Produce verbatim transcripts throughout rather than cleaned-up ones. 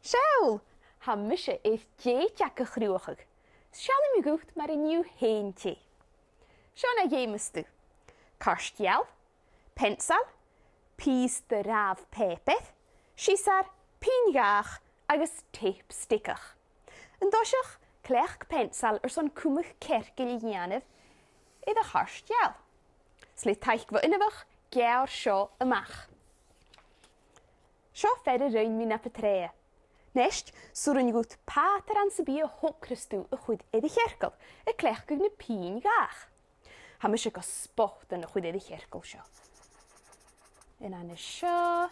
Seall! Tha mise air dèideag a chruthachadh. Seallaidh mi dhut mar a nì thu fhèin tè. Seo na dh'fheumas tu. Cairt-gheal, peansail, pìos de ràmh pàipeir, siosar, pinn-dhàch agus teip steigeach. An toiseach, cleachd peansail airson cumadh cearcaill a dhèanamh air a' chairt-gheal. 'S le taic bho inbheach, geàrr seo a-mach. Seo fear a rinn mi na bu tràithe. A-nis, 's urrainn dhut pàtran sam bith a thogras tu a chur air a' chearcall, a' cleachdadh na pinn-dhàch. Tha mise gu spotan a chur air a' chearcall seo. Aon an seo.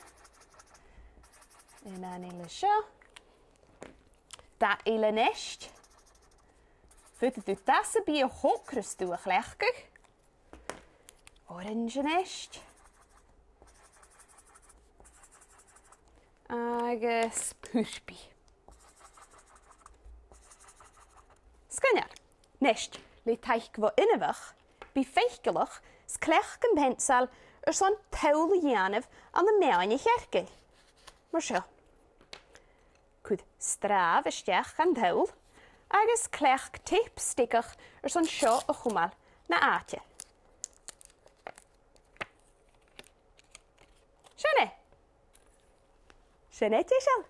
Aon an eile seo. Dath eile a-nis. Faodaidh tu dath sam bith a thogras tu a chleachdadh. Orains a-nis. Agus purpaidh. Sgoinneil. A-nis, le taic bho inbheach, bi faiceallach 's cleachd am peansail airson toll a dhèanamh ann am meadhan a' chearcaill. Mar seo. Cuir sràbh a-steach dhan toll, agus cleachd teip steigeach airson seo a chumail na àite. Sin e. Sin e, deiseil.